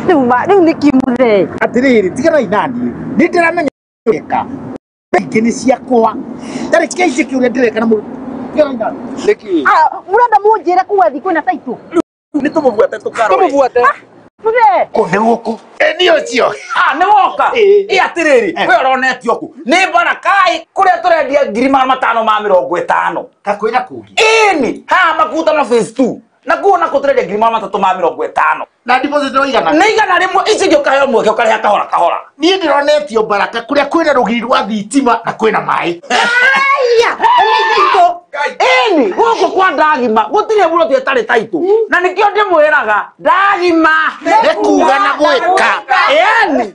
Rĩu nĩ kimuthe. Atĩrĩrĩ, tiganai naniĩ. Nĩ ndĩramenya eka. Ingĩ nĩ ciakwa. Ndarĩ kĩnjĩke ũrĩa ndĩreka na mũndũ. Tiganai naniĩ. Nĩkĩ? Mũrenda mũnjĩre kũu athi kwĩna taitũ? Nĩ tũmũbuate tũkarore. Tũmũbuate. Muthe. Kũ nĩ gũkũ. Ĩ nĩ ũcio. Nĩ woka. Ĩ atĩrĩrĩ, we ũronetio kũ? Nĩ Barakai kũrĩa tũrendia 550. Kakwĩna kũngĩ. Ĩni, haha Makutano phase 2. Na kuo nako tũrendia 350. Na deposit no igana. Nĩ 100, ici ingĩ ũkaheo mweke ũkarĩha kahora kahora. Niĩ ndĩronetio Baraka kũrĩa kwĩna rũgiri rwa thitima na kwĩna maĩ. Aya, nĩ taitũ. Ĩni, gũkũ kwa Ndagima gũtirĩ buroti ĩtarĩ taitũ. Na nĩkĩo ndĩmwĩraga Ndagima nĩ kuga na gwĩka. Ĩni.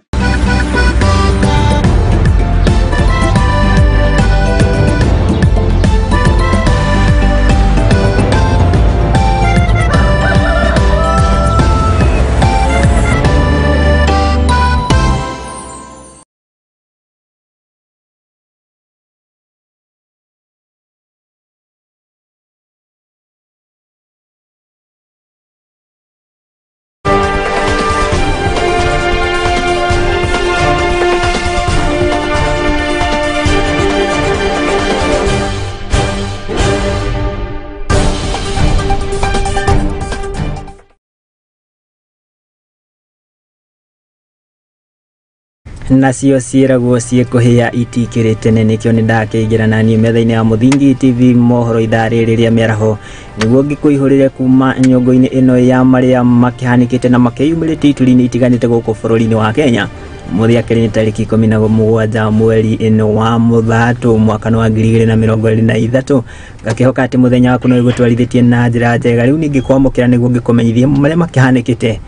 Nacio ciĩragwo ciĩkũhĩa itikĩrĩ tene nĩkĩo nĩndakĩingĩra naniĩ metha-inĩ ya Mũthingi TV mohoro ithaa rĩrĩ rĩa mĩaraho nĩguo ngĩkũihũrĩre kuma nyongo-inĩ ĩno ya marĩa makĩhanĩkĩte na makĩyumĩrĩte ituri-inĩ itiganĩte gũkũ bũrũri-inĩ wa Kenya. Mũthia kerĩ nĩ tarĩki 17 mweri ĩno wa Mũthatũ mwaka wa 2023. Ngakĩhoka atĩ mũthenya waku no ũgũtwarithĩtie na njĩra njega. Rĩu ningĩkwamũkĩra nĩguo ngĩkũmenyithie marĩa makĩhanĩkĩte.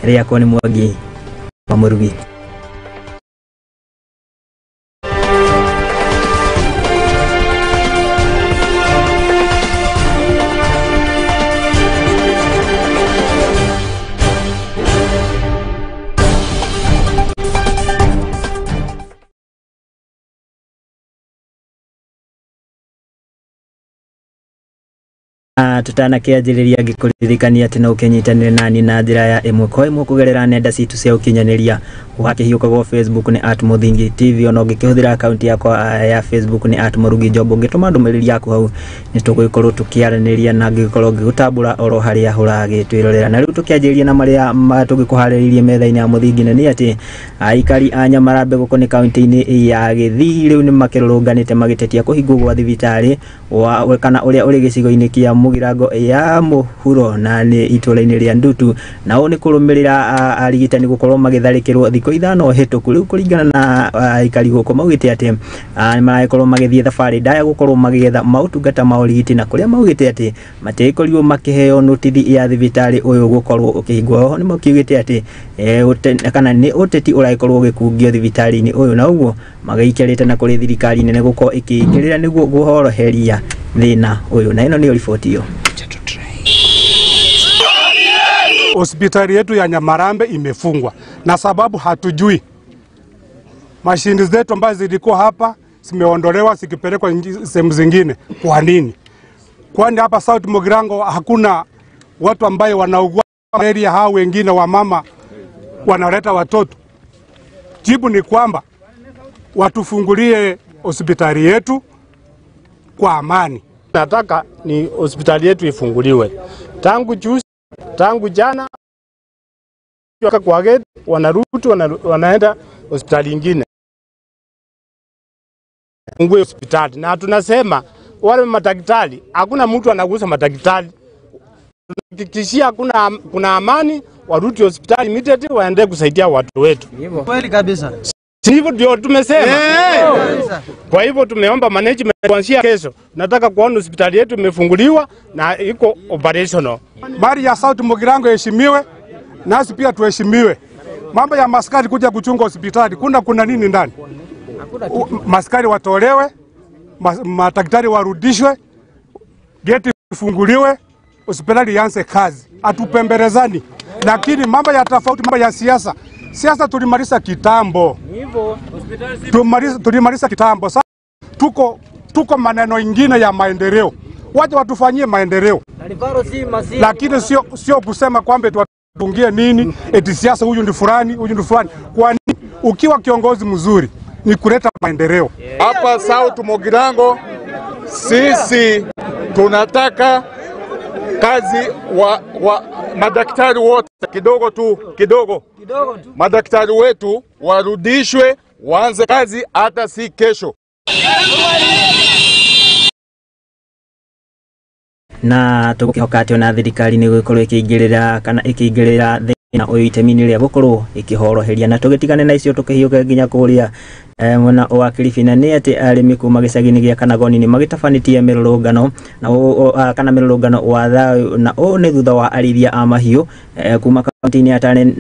Rĩakwa nĩ Mwangi wa Mũrugi. Tutanakĩanjĩrĩria ngĩkũririkania atĩ no ũkĩnyitanĩre nani na njĩra ya ĩmwe kwa ĩmwe kũgerera nenda citũ cia ũkinyanĩria. Wakĩhiũka gwa Facebook nĩ @Mũthingi TV, ona ũngĩkĩhũthĩra akaunti yakwa ya Facebook nĩ @Mũrugi Job. Ũngĩtũma ndũmĩrĩri yaku hau nĩ tũgũgĩkorwo tũkĩaranĩria na ngĩgĩkorwo ngĩgũtambũra oro harĩa ũragĩtwĩrorera. Na rĩu tũkĩanjĩrĩria na marĩa tũgĩkũharĩrĩirie metha-inĩ ya Mũthingi, na nĩ atĩ aikari a Nyamarambe gũkũ nĩ kaunti-inĩ ya Gĩthii rĩu nĩ makĩrũrũnganĩte magĩtetia kũhingwo gwa thibitarĩ wa kana ũrĩa ũrĩ gĩcigo-inĩ kĩa Mũgirango ya Mũhuro na nĩ itũra-inĩ rĩa Ndutu, na ũũ nĩ kũrũmĩrĩra arigitani gũkorwo magĩtharĩkĩrwo thikũ 5 hĩtũku. Rĩu kũringana na aikari gũkũ maugĩte atĩ nĩ maragĩkorwo magĩthiĩ thabarĩ ndaya gũkorwo magĩetha maũtungata ma ũrigiti, na kũrĩa maugĩte atĩ matiagĩkorirwo makĩheo notithi ya thibitarĩ ũyũ gũkorwo ũkĩhingwo. Oho nĩ makiugĩte atĩ kana nĩ ũteti ũragĩkorwo ũgĩkungio thibitarĩ-inĩ ũyũ, na ũguo magĩikarĩte na kũrĩ thirikari nene gũkorwo ĩkĩingĩrĩra nĩguo kũhoroheria thĩna ũyũ. Na ĩno nĩyo riboti ĩyo. Hospitali yetu ya Nyamarambe imefungwa na sababu hatujui. Mashini zetu ambazo zilikuwa hapa zimeondolewa zikipelekwa sehemu zingine. Kwa nini? Kwani hapa South Mugirango hakuna watu ambaye wanaugua malaria, hao wengine wa mama wanaleta watoto? Jibu ni kwamba watufungulie hospitali yetu kwa amani. Nataka ni hospitali yetu ifunguliwe. Tangu juzi, tangu jana kwa gate wanarudi wanaenda hospitali nyingine. Fungue hospitali. Na tunasema wale madaktari, hakuna mtu anagusa madaktari. Tunahakikishia kuna amani, warudi hospitali immediately waende kusaidia watu wetu. Kweli kabisa. Hivyo ndio tumesema. Kwa hivyo tumeomba management kuanzia kesho. Nataka kuona hospitali yetu imefunguliwa na iko operational. Mali ya South Mugirango iheshimiwe, nasi pia tuheshimiwe. Mambo ya maskari kuja kuchunga hospitali, kuna nini ndani? Maskari watolewe, madaktari warudishwe, geti ifunguliwe, hospitali ianze kazi. Hatupembelezani. Lakini mambo ya tofauti, mambo ya siasa, siasa tulimaliza kitambo. Tulimaliza kitambo. Sasa tuko maneno ingine ya maendeleo. Waje watufanyie maendeleo. Lakini sio kusema kwamba Tungie nini eti siasa, huyu ndi fulani, huyu ndi fulani. Kwani ukiwa kiongozi mzuri ni kuleta maendeleo. Hapa South Mugirango sisi tunataka kazi wa madaktari wote kidogo tu kidogo. Madaktari wetu warudishwe waanze kazi hata si kesho. Na tukihoka atĩ ona thirikari nĩ gũgĩkorwo ĩkĩingĩrĩra kana ĩkĩingĩrĩra thĩna ũyũ itemi-inĩ rĩa gũkorwo ĩkĩhoroheria. Na tũgĩtigane na icio tũkĩhiũka nginya kũrĩa mwena wa Kilifi, na nĩ atĩ arĩmi kuma gĩcagi-inĩ gĩa Kanagoni nĩ magĩtabanĩtie mĩrũrũngano na kana mĩrũrũngano wa thayũ, na ũũ nĩ thutha wa arĩithia a mahiũ kuma kaunti-inĩ ya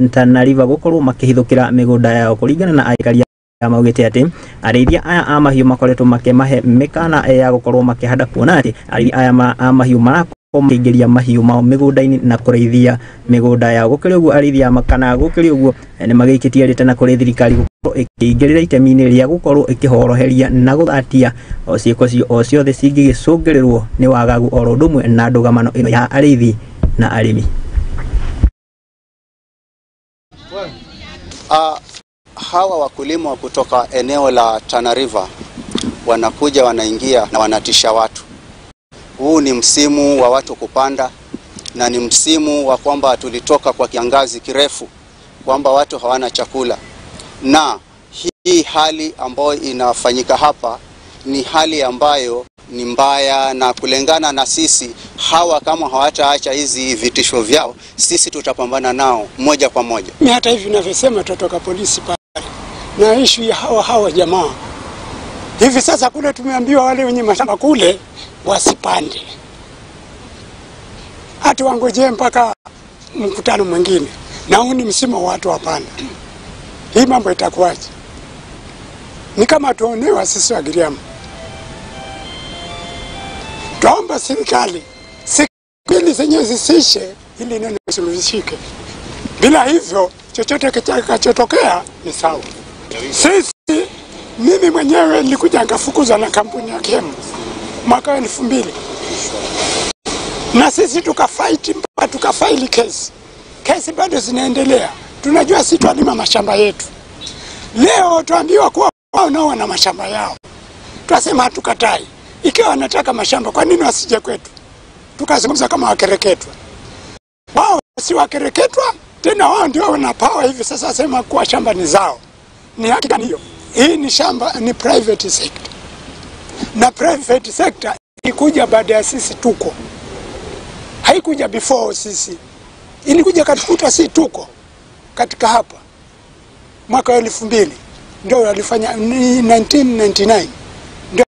Tana River gũkorwo makĩhithũkĩra mĩgũnda yao. Kũringana na aikari maugĩte atĩ arĩithia aya a mahiũ makoretwo makĩmahe mĩkana ya gũkorwo makĩhanda, kuona atĩ arĩithia aya a mahiũ marakorwo makĩingĩria mahiũ mao mĩgũnda-inĩ na kũrĩithia mĩgũnda yao. Gũkĩrĩ ũguo arĩithia kana gũkĩrĩ ũguo nĩ magĩikĩtie rĩtana kũrĩ thirikari gũkorwo ĩkĩingĩrĩra itemi-inĩ rĩa gũkorwo ĩkĩhoroheria na gũthatia o ciĩko o ciothe cingĩgĩcũngĩrĩrwo nĩ wagagu oro ũndũ ũmwe na ndũgamano ĩno ya arĩithi na arĩmi. Hawa wakulima kutoka eneo la Tana River wanakuja wanaingia na wanatisha watu. Huu ni msimu wa watu kupanda na ni msimu wa kwamba tulitoka kwa kiangazi kirefu kwamba watu hawana chakula. Na hii hali ambayo inafanyika hapa ni hali ambayo ni mbaya, na kulingana na sisi hawa kama hawataacha hizi vitisho vyao, sisi tutapambana nao moja kwa moja. Mimi hata hivi ninavyosema tutoka polisi pale na issue ya hawa jamaa. Hivi sasa kule tumeambiwa wale wenye mashamba kule wasipande, hata wangojee mpaka mkutano mwingine, na huu ni msimu wa watu wapanda. Hii mambo itakuwaje? Ni kama tuonewa sisi wa Giriama. Tuomba serikali siku mbili zenyewe zisishe ili neno lisuluhishike. Bila hivyo chochote kitakachotokea ni sawa. Sisi, mimi mwenyewe nilikuja nikafukuzwa na kampuni ya Kemu mwaka 2000. Na sisi tukafight mpaka tukafaili kesi. Kesi bado zinaendelea. Tunajua sisi twalima mashamba yetu. Leo tuambiwa kuwa wao nao wana mashamba yao. Twasema hatukatai. Ikiwa wanataka mashamba kwa nini wasije kwetu? Tukazungumza kama wakereketwa. Wao si wakereketwa, tena wao ndio wana power hivi sasa sema kuwa shamba ni zao. Ni haki gani hiyo? Hii ni shamba, ni private sector. Na private sector ilikuja baada ya sisi tuko. Haikuja before sisi. Ilikuja katukuta sisi tuko katika hapa. Mwaka 2000 ndio walifanya 1999. Ndio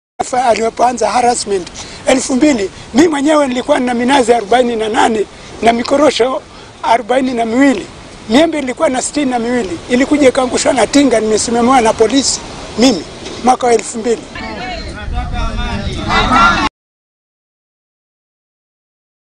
alipoanza harassment 2000. Mimi mwenyewe nilikuwa na minazi 48 na mikorosho 42. Miembe ilikuwa na 62. Ilikuja ikaangushwa na tinga, nimesimamiwa na polisi mimi mwaka 2000.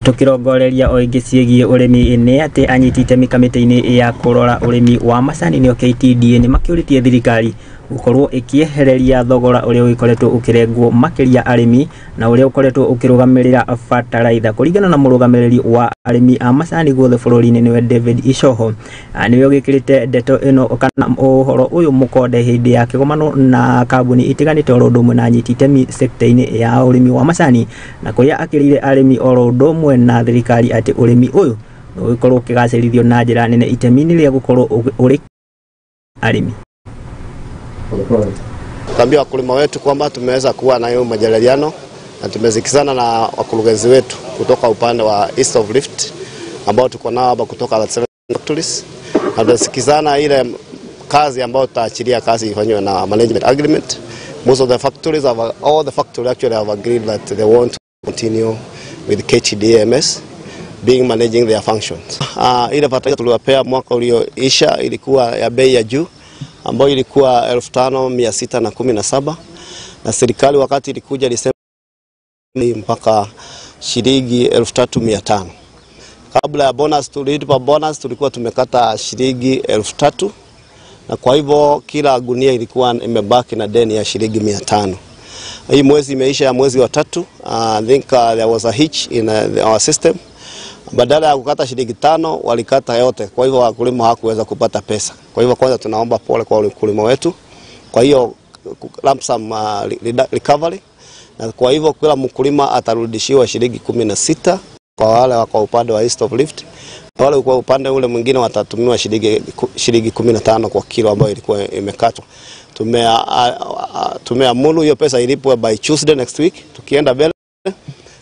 Tukirongoreria o ingĩ ciĩgiĩ ũrĩmi nĩ atĩ anyiti itemi kamĩtĩ-inĩ ya kũrora ũrĩmi wa macani nĩo KTDA nĩ makĩũrĩtie thirikari gũkorwo ĩkĩehereria thogora ũrĩa ũgĩkoretwo ũkĩrengwo makĩria arĩmi na ũrĩa ũkoretwo ũkĩrũgamĩrĩra bataraitha. Kũringana na mũrũgamĩrĩri wa arĩmi a macani guothe bũrũri-inĩ nĩwe David Icoho, nĩwe ũgĩkĩrĩte ndeto ĩno kana ũhoro ũyũ mũkonde hĩndĩ ya kĩgomano na kambuni itiganĩte oro ũndũ ũmwe na anyiti itemi sekta-inĩ ya ũrĩmi wa macani, na kũrĩa akĩrĩire arĩmi oro ũndũ ũmwe na thirikari atĩ ũrĩmi ũyũ ũgĩkorwo ũkĩgacĩrithio na njĩra nene itemi-inĩ rĩa gũkorwo ũrĩ arĩmi. Tuambia wakulima wetu kwamba tumeweza kuwa na hiyo majadiliano na tumezikizana na wakurugenzi wetu kutoka upande wa East of Rift ambao tuko nao hapa kutoka 7 factories, na tunasikizana ile kazi ambayo tutaachilia kazi ifanywe na management agreement. Most of the factories have, all the factories actually have agreed that they want to continue with KTDMS being managing their functions. Ile fertilizer tuliwapea mwaka ulioisha ilikuwa ya bei ya juu ambayo ilikuwa 5617 na serikali wakati ilikuja ilisema mpaka shilingi 3500. Kabla ya bonus, tulipa bonus tulikuwa tumekata shilingi 3000, na kwa hivyo kila gunia ilikuwa imebaki na deni ya shilingi 500. Hii mwezi imeisha ya mwezi wa tatu. I think there was a hitch in our system. Badala ya kukata shilingi 5 walikata yote. Kwa hivyo wakulima hawakuweza kupata pesa. Kwa hivyo kwanza tunaomba pole kwa wakulima wetu. Kwa hiyo lump sum recovery, na kwa hivyo kila mkulima atarudishiwa shilingi 16 kwa wale wako upande wa East of Rift. Wale kwa upande ule mwingine watatumiwa shilingi 15 kwa kilo ambayo ilikuwa imekatwa. Tumeamuru hiyo pesa ilipwe by Tuesday next week tukienda mbele.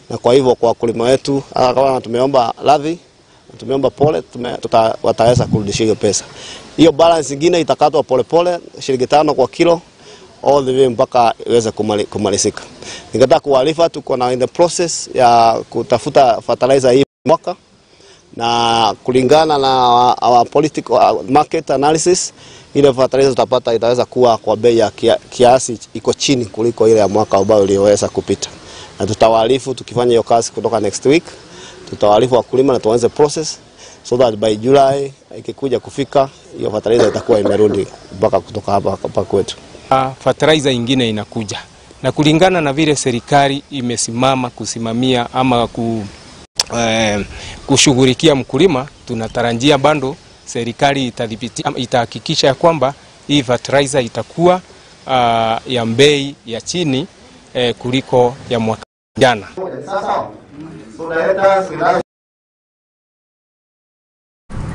Na kwa hivyo kwa wakulima wetu kama tumeomba radhi, tumeomba pole, wataweza kurudisha hiyo pesa. Hiyo balance nyingine itakatwa polepole shilingi 5 kwa kilo all the way mpaka iweze kumalizika. Ningetaka kuwaarifa tuko na in the process ya kutafuta fertilizer hii mwaka, na kulingana na our political market analysis, ile fertilizer tutapata itaweza kuwa kwa bei ya kiasi iko chini kuliko ile ya mwaka ambao ulioweza kupita. Na tutawaarifu tukifanya hiyo kazi kutoka next week, tutawaarifu wakulima na tuanze process so that by July ikikuja kufika hiyo fertilizer itakuwa imerudi mpaka kutoka hapa hapa kwetu. Fertilizer ingine inakuja, na kulingana na vile serikali imesimama kusimamia ama kushughulikia mkulima, tunatarajia bado serikali itadhibiti, itahakikisha ya kwamba hii fertilizer itakuwa ya bei ya chini kuliko ya mwaka jana.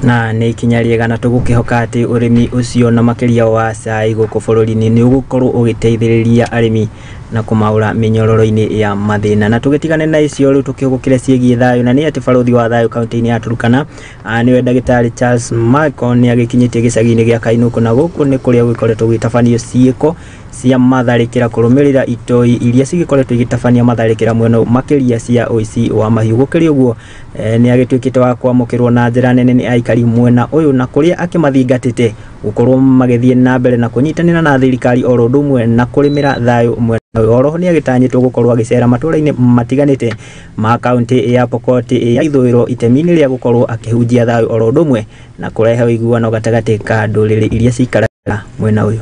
Na nä ikinya rĩega na tũgũkĩhoka atĩ ũrĩmi ũcio na makĩria wa cai gũkũ bũrũri-inĩ nĩ ũgũkorwo ũgĩteithĩrĩria arĩmi na kũmaũra mĩnyororo-inĩ ya mathĩna. Na tũgĩtigane na icio rĩu tũkĩhũgũkĩre ciĩgiĩ thayũ, na nĩ atĩ barũthi wa thayũ kaunti-inĩ ya Turkana nĩwe ndagĩtarĩ Charles Michael nĩ agĩkinyĩtie gĩcagi-inĩ gĩa Kainũkũ, na gũkũ nĩ kũrĩa gũkoretwo gũgĩtabanio ciĩko cia matharĩkĩra kũrũmĩrĩra itoi iria cigĩkoretwo igĩtabania matharĩkĩra mwena makĩria cia ũici wa mahiũ. Gũkĩrĩ ũguo nĩ agĩtuĩkĩte wa kwamũkĩrwo na njĩra nene nĩ aikari mwena ũyũ, na kũrĩa akĩmathingatĩte gũkorwo magĩthiĩ na mbere na kũnyitanĩra na thirikari oro ũndũ ũmwe na kũrĩmĩra thayũ mwena ũyũ. Oroho nĩ agĩtanyĩtwo gũkorwo agĩcera matũra-inĩ matiganĩte ma kaunti ya Pokot ya ithũĩro itemi-inĩ rĩa gũkorwo akĩhunjia thayũ oro ũndũ ũmwe na kũrehe ũiguano gatagatĩ ka ndũrĩrĩ iria cikaraga mwena ũyũ.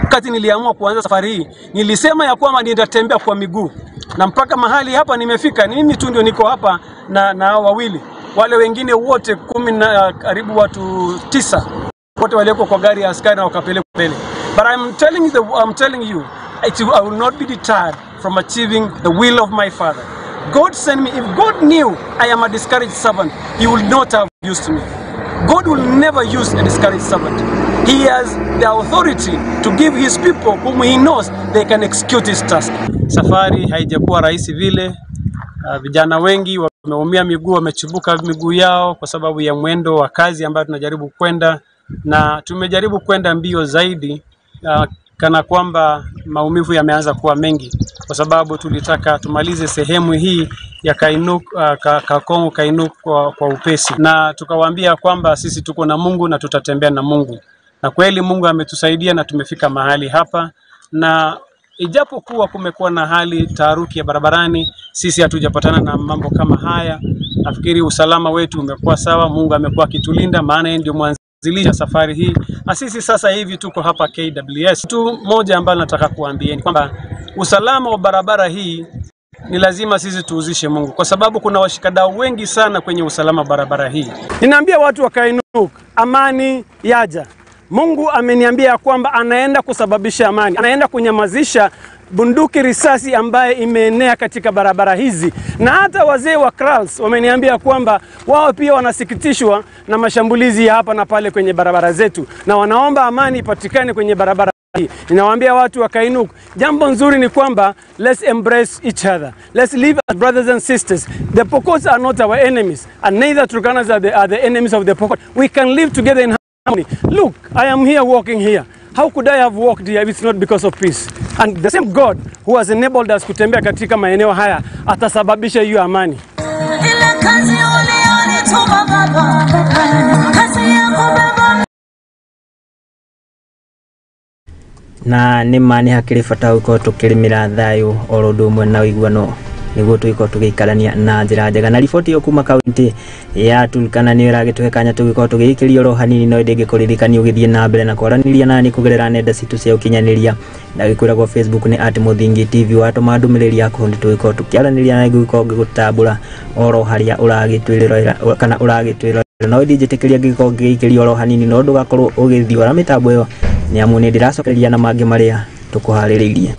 Wakati niliamua kuanza safari hii, nilisema ya kwamba nitatembea kwa miguu, na mpaka mahali hapa nimefika, ni mimi tu ndio niko hapa na hao wawili. Wale wengine wote 10 na karibu watu 9 wote walioko kwa gari ya askari na wakapelekwa mbele. But I'm telling you, I will not be deterred from achieving the will of my Father. God sent me. If God knew I am a discouraged servant, he would not have used me. God will never use a discouraged servant. He has the authority to give his people whom he knows they can execute his task. Safari haijakuwa rahisi vile. Vijana wengi wameumia miguu, wamechibuka miguu yao kwa sababu ya mwendo wa kazi ambayo tunajaribu kwenda, na tumejaribu kwenda mbio zaidi kana kwamba maumivu yameanza kuwa mengi, kwa sababu tulitaka tumalize sehemu hii ya Kainuk, Kakongo Kainuk kwa upesi, na tukawaambia kwamba sisi tuko na Mungu na tutatembea na Mungu, na kweli Mungu ametusaidia na tumefika mahali hapa. Na ijapokuwa kumekuwa na hali taharuki ya barabarani, sisi hatujapatana na mambo kama haya. Nafikiri usalama wetu umekuwa sawa, Mungu amekuwa akitulinda, maana yeye ndio mwanzilisha safari hii, na sisi sasa hivi tuko hapa KWS. Tu moja ambalo nataka kuambieni kwamba usalama wa barabara hii ni lazima sisi tuuzishe Mungu, kwa sababu kuna washikadau wengi sana kwenye usalama barabara hii. Ninaambia watu wa Kainuk, amani yaja. Mungu ameniambia kwamba anaenda kusababisha amani, anaenda kunyamazisha bunduki, risasi ambaye imeenea katika barabara hizi. Na hata wazee wa Krals wameniambia kwamba wao pia wanasikitishwa na mashambulizi ya hapa na pale kwenye barabara zetu, na wanaomba amani ipatikane kwenye barabara hii. Ninawaambia watu wa Kainuk, jambo nzuri ni kwamba let's embrace each other. Let's live as brothers and sisters. The Pokots are not our enemies, and neither Turkanas are the enemies of the Pokot. We can live together in harmony. Look, I am here walking here. How could I have walked here if it's not because of peace? And the same God who has enabled us kutembea katika maeneo haya atasababisha hiyo amani. Na nĩ ma nĩ hakĩrĩ bata gũkorwo tũkĩrĩmĩra thayũ oro ũndũ ũmwe na ũiguano Nĩguo tũgĩkorwo tũgĩikarania na njĩra njega. Na riboti ĩyo kuma kaunti ya Turkana nĩyo ĩragĩtũhe kanya tũgĩkorwo tũgĩikĩria oro hanini, no ĩndĩ ngĩkũririkania ũgĩthiĩ na mbere na kwaranĩria nani kũgerera nenda citũ cia ũkinyanĩria na gĩkwĩragwo Facebook nĩ @Muthingi TV. Watũma ndũmĩrĩri yaku nĩ tũgĩkorwo tũkĩaranĩria na ngĩgĩkorwo ngĩgũtambũra oro harĩa ũragĩtwĩrĩra kana ũragĩtwĩrora. No ĩndĩ njĩtĩkĩria ngĩgĩkorwo ngĩgĩikĩria oro hanini, no ndũgakorwo ũgĩthiora mĩtambo ĩyo nĩ amu nĩ ndĩracokereria na mangĩ marĩa tũkũharĩrĩirie.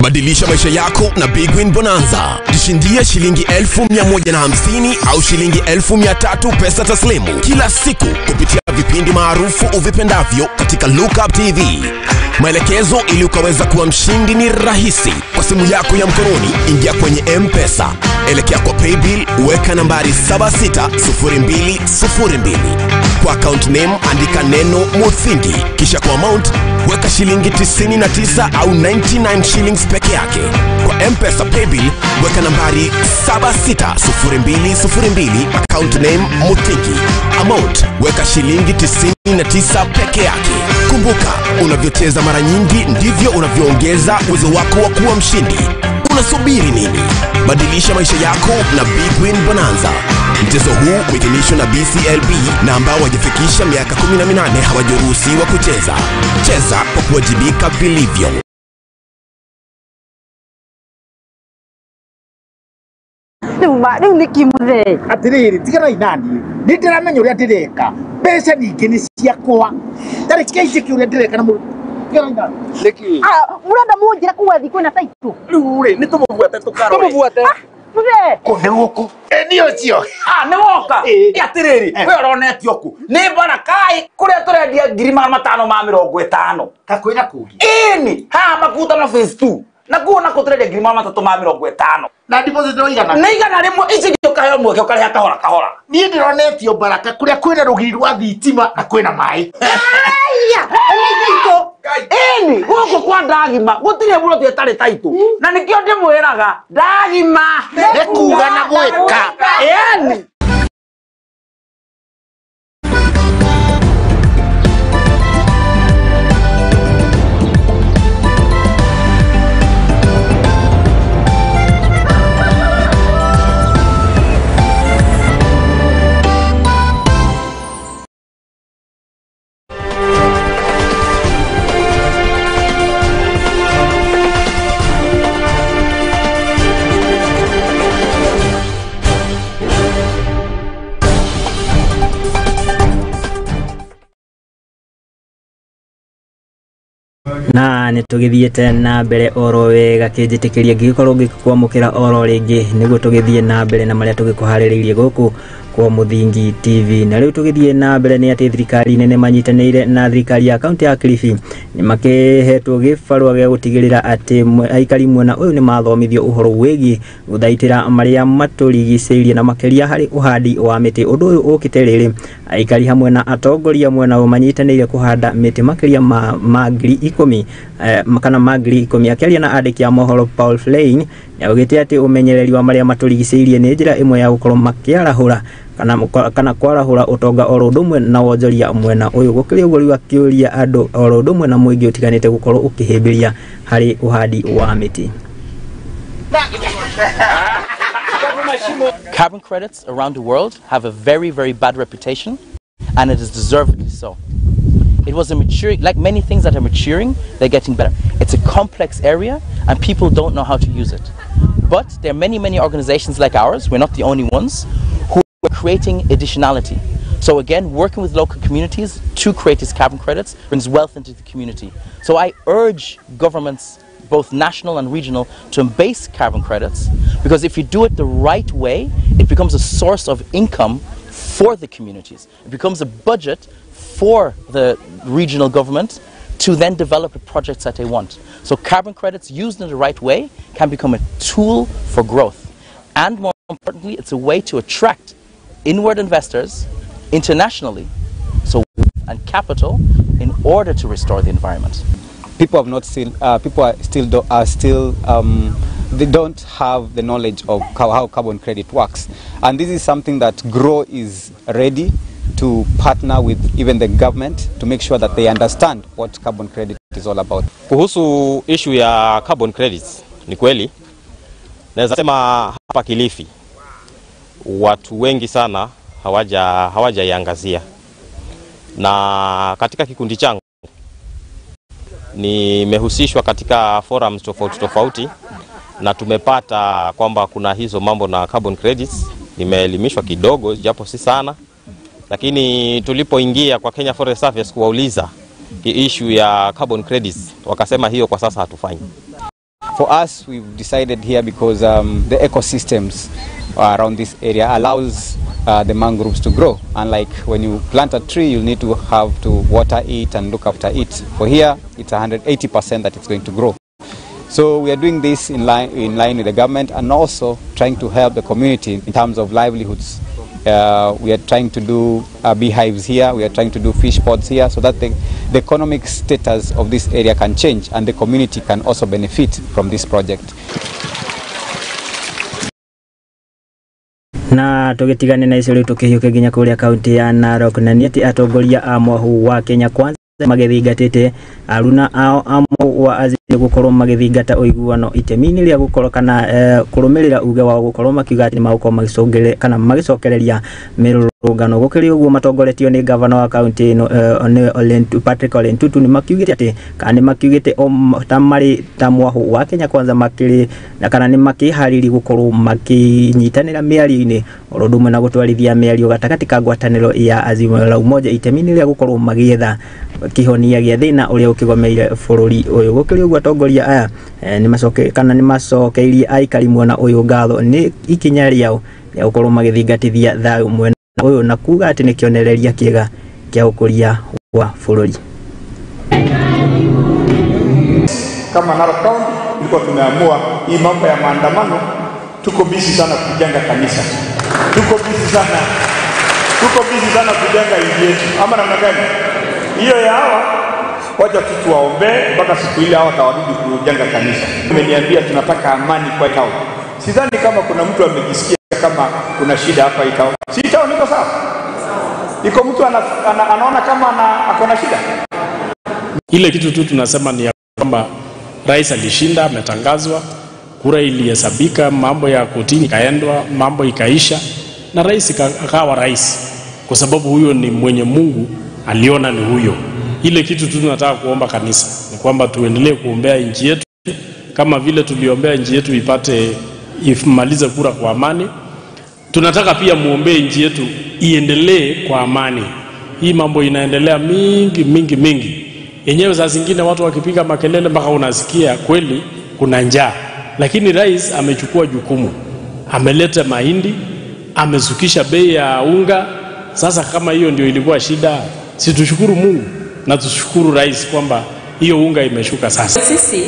Badilisha maisha yako na Big Win Bonanza. Jishindie shilingi 1,150 au shilingi 1,300 pesa taslimu kila siku kupitia vipindi maarufu uvipendavyo katika Lookup TV. Maelekezo ili ukaweza kuwa mshindi ni rahisi. Kwa simu yako ya mkononi, ingia kwenye M-Pesa, elekea kwa Paybill, weka nambari 760202. Kwa account name andika neno Muthingi, kisha kwa amount weka shilingi 99 au 99 shillings peke yake. Kwa M-Pesa Paybill weka nambari 760202, account name Muthingi, amount weka shilingi 99 peke yake. Kumbuka, unavyocheza mara nyingi ndivyo unavyoongeza uwezo wako wa kuwa mshindi. Unasubiri nini? Badilisha maisha yako na Big Win Bonanza. Mchezo huu umeidhinishwa na BCLB na ambao hawajafikisha miaka 18 hawajaruhusiwa kucheza. Cheza kwa kuwajibika vilivyo. Rĩu nĩ kĩ mũthee? Atĩrĩrĩ, tiganai naniĩ, nĩ ndĩramenya ũrĩa ndĩreka. Mbeca ningĩ nĩ ciakwa. Tareke njĩke ũrĩa ndĩreka na mũndũ. Tiganai naniĩ. Nĩkĩ? Mũrenda mũnjĩre kũu athiĩ kwĩna taitũ? Rĩu rĩ, nĩ tũmũbuate tũkarore. Tũmũbuate. Mũthee. Kũ nĩ gũkũ? Nĩ ũcio. Nĩ woka. Atĩrĩrĩ, we ũronetio kũ? Nĩ Barakai kũrĩa tũrendia 550,000. Kakwĩna kũngĩ? Ĩni, haha Makutano phase 2. Na kuo nako tũrendia 350,000. Na deposit no igana? Nĩ 100, ici ingĩ ũkaheo mweke ũkarĩha kahora kahora. Niĩ ndĩronetio Baraka kũrĩa kwĩna rũgiri rwa thitima na kwĩna maĩ. Aya, nĩ taitũ. Ĩni, gũkũ kwa Ndagima gũtirĩ buroti ĩtarĩ taitũ. Na nĩkĩo ndĩmwĩraga Ndagima nĩ kuga na gwĩka. Ĩni. Na nĩ tũgĩthiĩte na mbere oro wega kĩnjĩtĩkĩria ngĩgĩkorwo ngĩkwamũkĩra oro rĩngĩ nĩguo tũgĩthiĩ na mbere na marĩa tũgĩkũharĩrĩirie gũkũ kwa Muthingi TV. Na rĩu tũgĩthiĩ na mbere nĩ atĩ thirikari nene manyitanĩire na thirikari ya kaunti ya Kilifi nĩ makĩhetwo gĩbarũa gĩa gũtigĩrĩra atĩ aikari mwena ũyũ nĩ mathomithio ũhoro wĩgiĩ gũthaitĩra marĩa matũrigicĩirie na makĩria harĩ ũhandi wa mĩtĩ. Ũndũ ũyũ ũkĩte rĩrĩ aikari hamwe na atongoria mwena ũyũ manyitanĩire kũhanda mĩtĩ makĩria ma 10,000 kana ma 10,000. Akĩaria na andĩki a mohoro Paul Flein nĩaugĩte atĩ ũmenyereri wa marĩa matũrigicĩirie nĩ njĩra ĩmwe ya gũkorwo makĩarahũra kana kwarahũra ũtonga oro ũndũ ũmwe na wonjoria mwena ũyũ. Gũkĩrĩ ũguo rĩu akĩũria andũ oro ũndũ ũmwe na mũingĩ ũtiganĩte gũkorwo ũkĩhĩmbĩria harĩ ũhandi wa mĩtĩ. Carbon credits around the world have a very, very bad reputation, and it is deservedly so. It was a maturing, like many things that are maturing, they're getting better. It's a complex area and people don't know how to use it. But there are many, many organizations like ours, we're not the only ones, who are creating additionality. So again, working with local communities to create these carbon credits brings wealth into the community. So I urge governments, both national and regional, to embrace carbon credits, because if you do it the right way, it becomes a source of income for the communities. It becomes a budget for the regional government to then develop the projects that they want. So carbon credits used in the right way can become a tool for growth. And more importantly, it's a way to attract inward investors internationally, so and capital, in order to restore the environment. People have not still, people are still, they don't have the knowledge of how carbon credit works, and this is something that GROW is ready to partner with even the government to make sure that they understand what carbon credit is all about. Kuhusu issue ya carbon credits, ni kweli naweza sema hapa Kilifi watu wengi sana hawajaiangazia, na katika kikundi changu nimehusishwa katika forums tofauti tofauti, na tumepata kwamba kuna hizo mambo na carbon credits. Nimeelimishwa kidogo japo si sana, lakini tulipoingia kwa Kenya Forest Service kuwauliza issue ya carbon credits, wakasema hiyo kwa sasa hatufanyi. For us, we've decided here because the ecosystems around this area allows the mangroves to grow. Unlike when you plant a tree, you'll need to have to water it and look after it. For here, it's 180% that it's going to grow. So we are doing this in line with the government, and also trying to help the community in terms of livelihoods. We are trying to do beehives here, we are trying to do fish pots here, so that the economic status of this area can change and the community can also benefit from this project. Na tugitigane na icio riu tukihiuke nginya kuria kaunti ya Narok, na ni ati atongoria a mwahu wa Kenya Kwanza magithingatite aruna ao amwe wa Azimio gukorwo magithingata uiguano itemi-inĩ rĩa gukorwo kana kurumirira uge wao gukorwo makiuga ati nĩmagũkorwo magicũngĩrĩria kana magicokereria mĩrũrũngano. Gũkĩrĩ ũguo matongoretio nĩ gavana wa kaunti ĩno nĩ Patrick Ole Ntutu nĩmakiugĩte atĩ kana nĩmakiugĩte ta marĩ ta mwahu wa Kenya Kwanza makĩrĩ na kana nĩmakĩharĩirie gũkorwo makĩnyitanĩra mĩario-inĩ oro ũndũ ũmwe na gũtwarithia mĩario gatagatĩ ka ngwatanĩro ya Azimio la Umoja itemi-inĩ rĩa gũkorwo magĩetha kihonia gĩa thĩna ũrĩa ũkĩgomeire bũrũri ũyũ. Gũkĩrĩ ũguo atongoria aya nĩmacoke kana nĩmacokeirie aikari mwena ũyũ ngatho nĩ ikinya rĩao rĩa gũkorwo magĩthingatithia thayũ mwena ũyũ na kuga atĩ nĩ kĩonereria kĩega kĩa ũkũria wa bũrũri. Kama Narok County tulikuwa tumeamua hii mambo ya maandamano, tuko busy sana kujenga kanisa, tuko busy sana kujenga nchi yetu, ama namna gani? Hiyo ya hawa wacha tu tuwaombee mpaka siku ile hawa tawarudi kujenga kanisa. Umeniambia tunataka amani kwa town. Sidhani kama kuna mtu amejisikia kama kuna shida hapa hii town. Si town iko sawa? Iko mtu anaona kama akona shida? Ile kitu tu tunasema ni kwamba rais alishinda, ametangazwa, kura ilihesabika, mambo ya kotini ikaendwa, mambo ikaisha, na rais akawa rais, kwa sababu huyo ni mwenye Mungu aliona ni huyo. Ile kitu tu tunataka kuomba kanisa ni kwamba tuendelee kuombea nchi yetu kama vile tuliombea nchi yetu ipate imalize kura kwa amani. Tunataka pia muombee nchi yetu iendelee kwa amani. Hii mambo inaendelea mingi mingi mingi. Yenyewe saa zingine watu wakipiga makelele mpaka unasikia kweli kuna njaa. Lakini rais amechukua jukumu. Ameleta mahindi, amesukisha bei ya unga. Sasa kama hiyo ndio ilikuwa shida, si tushukuru Mungu na tushukuru rais kwamba hiyo unga imeshuka sasa. Sisi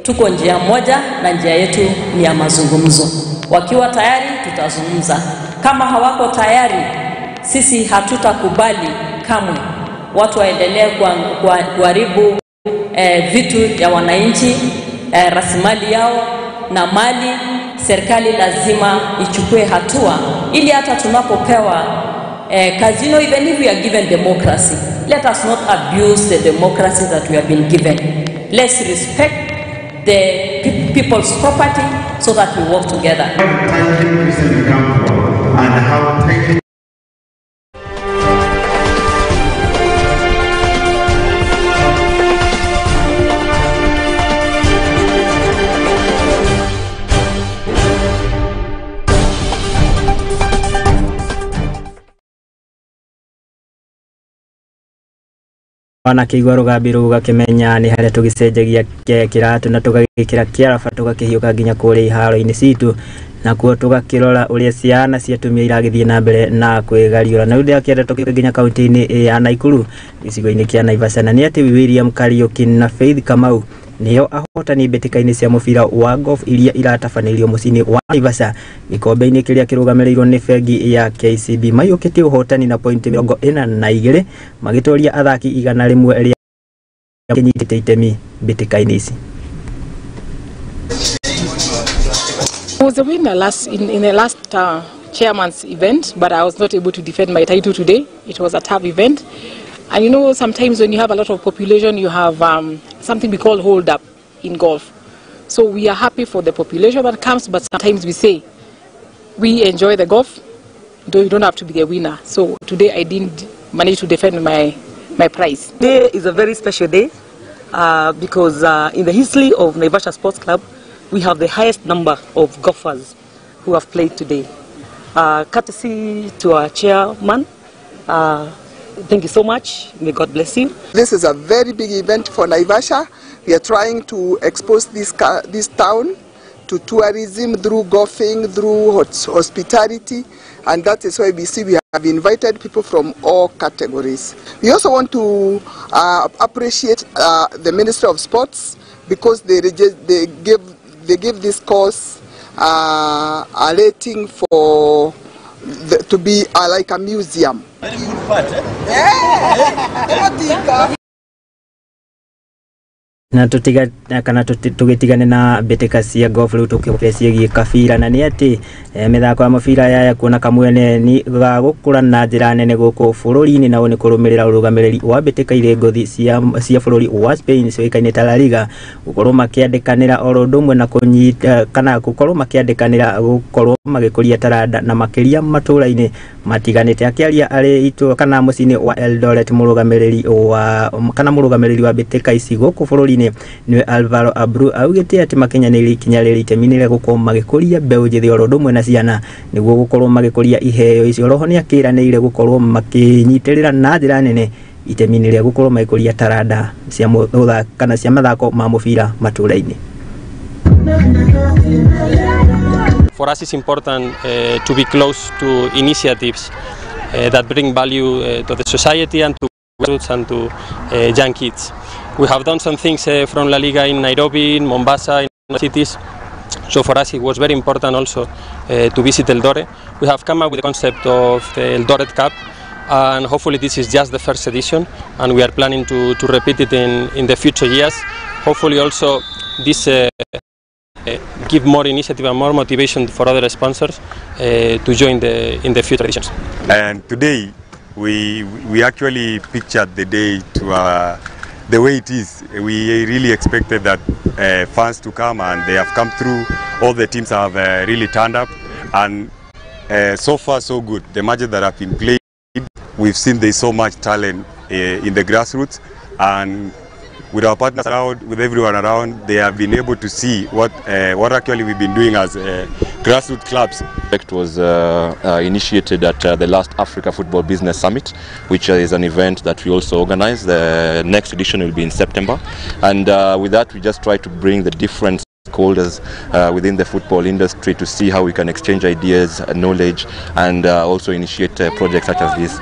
tuko njia moja na njia yetu ni ya mazungumzo. Wakiwa tayari tutazungumza. Kama hawako tayari, sisi hatutakubali kamwe watu waendelee kuharibu vitu ya wananchi, rasilimali yao na mali. Serikali lazima ichukue hatua ili hata tunapopewa kazi, you know, even if we are given democracy, let us not abuse the democracy that we have been given. Let's respect the people's property so that we work together. And how tightly Wanakĩigua rũgambi rũu gakĩmenya nĩ harĩa tũgĩcenjagia kĩratũ na tũgagĩkĩra kĩaraba tũgakĩhiũka nginya kũrĩa iharo-inĩ citũ, nakuo tũgakĩrora ũrĩa ciana cia atumia iragĩthiĩ na mbere na kwĩgariũra. Na rĩu ndĩrakĩenda tũkĩũke nginya kaunti-inĩ ya Naikuru gĩcigo-inĩ kĩa Naivasha, na nĩ atĩ William Kariuki na Faith Kamau Nĩo ahotani mbĩtĩka-inĩ cia mũbira wa golf iria iratabanĩirio mũciĩ-inĩ wa Naivasha gĩkombe-inĩ kĩrĩa kĩrũgamĩrĩirwo nĩ bengi ya KCB. Maiyũkĩtie ũhotani na pointi 42 magĩtoria athaki 100 rĩa kĩnyitĩte itemi mbĩtĩka-inĩ ici. I was a winner last in the last chairman's event, but I was not able to defend my title today. It was a tough event. And you know, sometimes when you have a lot of population, you have something we call hold up in golf. So we are happy for the population that comes, but sometimes we say we enjoy the golf, though you don't have to be the winner. So today I didn't manage to defend my prize. Today is a very special day because in the history of Naivasha Sports Club, we have the highest number of golfers who have played today. Courtesy to our chairman, thank you so much. May God bless you. This is a very big event for Naivasha. We are trying to expose this town to tourism through golfing, through hospitality, and that is why we see we have invited people from all categories. We also want to appreciate the Ministry of Sports because they give this course a rating for to be like a museum. Very good part, eh? Yeah. Na tutiga kana tugitigane na mbĩtĩka cia golf rĩu tũkĩũke ciĩgiĩ kabira na nĩ atĩ mĩthako ya mũbira yaya kuona kamwene ni ga gũkũra na njĩra nene gũkũ bũrũri-inĩ na nĩ kũrũmĩrĩra ũrũgamĩrĩri wa mbĩtĩka irĩ ngũthi cia bũrũri wa Spain ciũĩkaine ta La Liga gũkorwo makĩandĩkanĩra oro ũndũ ũmwe na kũnyita kana gũkorwo makĩandĩkanĩra gũkorwo magĩkũria taranda na makĩria matũra-inĩ matiganĩte. Akĩaria arĩ itũ kana mũciĩ-inĩ wa Eldoret mũrũgamĩrĩri wa mbĩtĩka ici gũkũ bũrũri-inĩ niwe Alvaro Abreu augĩte atĩ makinyanĩirie ikinya rĩrĩ itemi-inĩ rĩa gũkorwo magĩkũria mbeũ njĩthĩ oro ũndũ ũmwe na ciana nĩguo gũkorwo magĩkũria iheo icio. Oroho nĩakĩranĩire gũkorwo makĩnyitĩrĩra na njĩra nene itemi-inĩ rĩa gũkorwo magĩkũria taranda cia kana cia mathako ma mũbira matũra-inĩ. For us it's important to be close to initiatives that bring value to the society and to grassroots and to young kids. We have done some things from La Liga in Nairobi, in Mombasa, in other cities. So for us it was very important also to visit Eldoret. We have come up with the concept of the Eldoret Cup, and hopefully this is just the first edition, and we are planning to repeat it in the future years. Hopefully also this give more initiative and more motivation for other sponsors to join in the future editions. And today we actually pictured the day to the way it is. We really expected that fans to come, and they have come through. All the teams have really turned up, and so far so good. The matches that have been played, we've seen there's so much talent in the grassroots, and with our partners around, with everyone around, they have been able to see what actually we've been doing as grassroots clubs. The project was initiated at the last Africa Football Business Summit, which is an event that we also organize. The next edition will be in September, and with that we just try to bring the different stakeholders within the football industry to see how we can exchange ideas, knowledge, and also initiate projects such as this.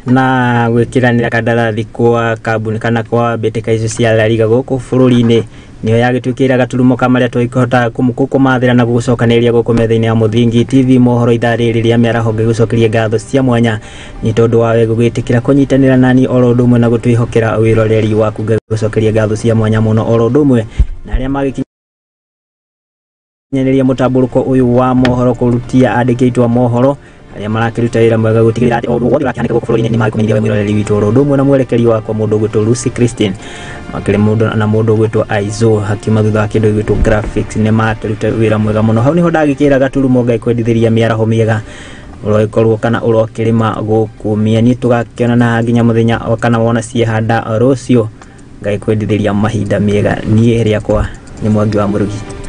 Na gwĩkĩranĩra kandarathi kwa kambuni kana kwa mbĩtĩka icio cia La Liga gũkũ bũrũri-inĩ nĩyo yagĩtuĩkĩra gaturumo ka marĩa tũkĩhota kũmathĩra na gũgũcokanĩrĩria gũkũ metha-inĩ ya Mũthingi TV mohoro ithaa rĩrĩ rĩa mĩaraho. Ngĩgũcokeria ngatho cia mwanya nĩ tondũ wa we gũgĩtĩkĩra kũnyitanĩra nani oro ũndũ ũmwe na gũtwĩhokera wĩroreri waku. Ngĩgũcokeria ngatho cia mwanya mũno oro ũndũ ũmwe na arĩa magĩkinyanĩria mũtambũrũko ũyũ wa mohoro kũrutia andĩki aitũ a mohoro arĩa marakĩruta wĩra mwega gũtigĩrĩra atĩ o ũndũ wothe ũrakĩhanĩka gũkũ bũrũri-inĩ nĩmagĩkũmenyithia we mwĩroreri witũ oro ũndũ ũmwe na mwerekeri wakwa mũndũ ũgwĩtwo Lucy Christine makĩrĩ mũndũ na mũndũ ũgwĩtwo Aizo hakiuma thutha wa kĩndũ gĩgwĩtwo graphics nĩmakĩruta wĩra mwega mũno. Hau nĩho ndagĩkĩra gaturumo ngakwendithĩria mĩaraho mĩega ũrogĩkorwo kana ũrokĩrĩma gũkũ mĩeni. Tũgakĩonana nginya mũthenya kana wona ciehanda rũciũ, ngakwendithĩria mahinda mega. Niĩ rĩakwa nĩ Mwangi wa Mũrugi.